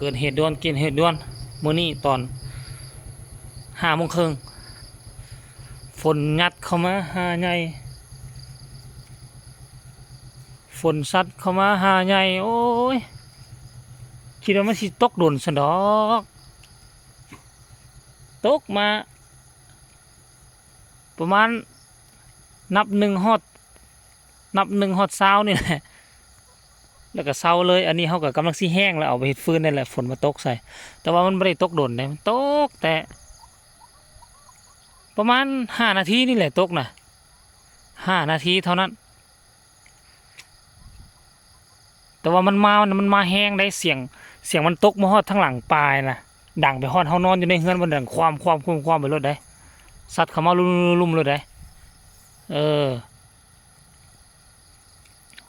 ເກີດເຫດດ່ວນ ເກີດເຫດດ່ວນ ມື້ນີ້ຕອນຫ້າໂມງເຄິ່ງ ຝົນຍັດເຂົ້າມາຫາໃຫຍ່ ຝົນຊັດເຂົ້າມາຫາໃຫຍ່. ໂອ້ຍ ຄິດວ່າມັນຊິຕົກດົນຊັ້ນດອກ ຕົກມາປະມານນັບໜຶ່ງຮອດ ນັບໜຶ່ງຮອດຊາວນີ້ແຫຼະ ແລ້ວກໍເຊົາເລີຍ. ອັນນີ້ເຮົາກໍກຳລັງຊິແຫ້ງແລ້ວ ເອົາໄປເຮັດຟືນນີ້ແຫຼະ ຝົນມາຕົກໃສ່. ແຕ່ວ່າມັນບໍ່ໄດ້ຕົກດົນເດ້ ມັນຕົກແຕ່ປະມານຫ້ານາທີນີ້ແຫຼະ ຕົກນະ ຫ້ານາທີເທົ່ານັ້ນ. ແຕ່ວ່າມັນມາ ມັນມາແຮງໄດ໋ ສຽງ ສຽງມັນຕົກມາຮອດທາງຫຼັງປ່ານະ ດັງໄປຮອດເຮົານອນຢູ່ໃນເຮືອນ ມັນດັງຄວາມ ຄວາມ ຄວາມ ຄວາມໄປໂລດໄດ໋ ຊັດເຂົ້າມາລຸ່ມໆໂລດໄດ໋. ເອີ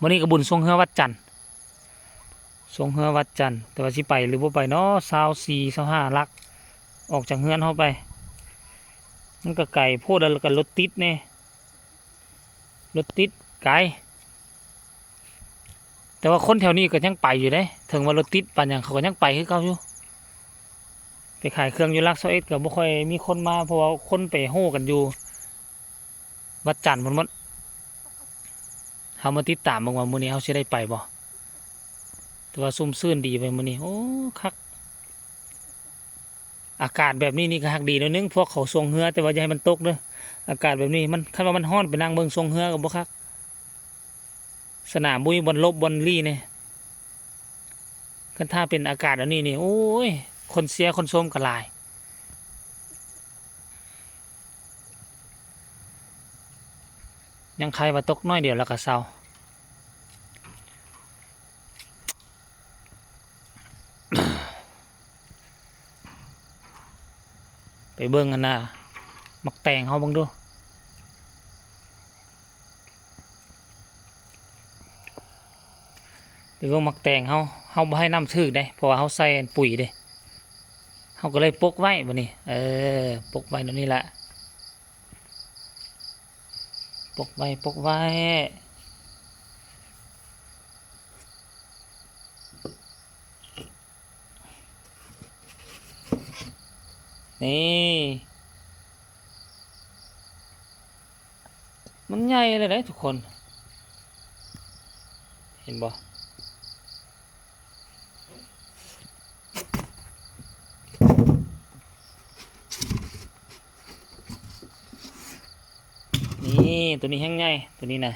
ມື້ນີ້ກໍບຸນຊ່ວງເຮືອວັດຈັນ ຊ່ວງເຮືອວັດຈັນ ແຕ່ວ່າຊິໄປຫຼືບໍ່ໄປເນາະ ຊາວສີ່ ຊາວຫ້າຫຼັກ ອອກຈາກເຮືອນເຮົາໄປ ມັນກໍໄກໂພດ ແລ້ວກໍລົດຕິດແດ່ ລົດຕິດໄກ. ແຕ່ວ່າຄົນແຖວນີ້ກໍຍັງໄປຢູ່ເດ້ ເຖິງວ່າລົດຕິດປານຫຍັງ ເຂົາກໍຍັງໄປຄືເກົ່າຢູ່. ໄປຂາຍເຄື່ອງຢູ່ຫຼັກຊາວເອັດກໍບໍ່ຄ່ອຍມີຄົນມາ ເພາະວ່າຄົນໄປໂຮ່ກັນຢູ່ວັດຈັນພຸ້ນໝົດ. ເຮົາມາຕິດຕາມເບິ່ງວ່າມື້ນີ້ເຮົາຊິໄດ້ໄປບໍ່ ແຕ່ວ່າຊຸ່ມຊື່ນດີໄປມື້ນີ້. ໂອ້ ຄັກ ອາກາດແບບນີ້ນີ້ກໍຮັກດີໜ້ອຍໜຶ່ງ ພວກເຂົາຊ່ວງເຮືອ ແຕ່ວ່າຢ່າໃຫ້ມັນຕົກເດີ. ອາກາດແບບນີ້ມັນ ຄັນວ່າມັນຮ້ອນ ໄປນັ່ງເບິ່ງຊ່ວງເຮືອກໍບໍ່ຄັກ. ສະໜາມບໍ່ມີບ່ອນຫຼົບບ່ອນຫຼີ້ແດ່. ຄັນຖ້າເປັນອາກາດແບບນີ້ນີ້ ໂອ້ຍ ຄົນເຊຍຄົນຊົມກໍຫຼາຍ. ຍັງໄຄວ່າຕົກໜ້ອຍດຽວແລ້ວກໍເຊົາ. ໄປເບິ່ງອັນນ່າ ໝາກແຕງເຮົາເບິ່ງດູ ໄປເບິ່ງໝາກແຕງເຮົາ. ເຮົາບໍ່ໃຫ້ນ້ຳຖືກເດ້ ເພາະວ່າເຮົາໃສ່ອັນປຸ໋ຍເດ້ ເຮົາກໍເລີຍປົກໄວ້ບັດນີ້. ເອີ ປົກໄວ້ແນວນີ້ລະ ປົກໄວ້ ປົກໄວ້. ນີ້ ມັນໃຫຍ່ເລີຍເດ້ທຸກຄົນ ເຫັນບໍ່? ນີ້ ໂຕນີ້ແຮງໃຫຍ່ ໂຕນີ້ນະ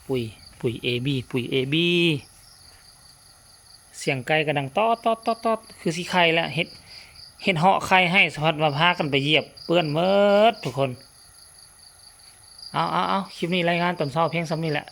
ປຸ໋ຍ ປຸ໋ຍເອບີ ປຸ໋ຍເອບີ. ສຽງໄກ່ກໍດັງຕອດໆໆໆ ຄືຊິໄຂ່ແລ້ວ ເຫັດ ເຫັດເຫາະໄຂ່ໃຫ້ ສະພັດວ່າພາກັນໄປຢຽບ ເປື້ອນໝົດທຸກຄົນ. ເອົາໆໆ ຄລິບນີ້ລາຍງານຕອນເຊົ້າພຽງສ່ຳນີ້ແຫຼະ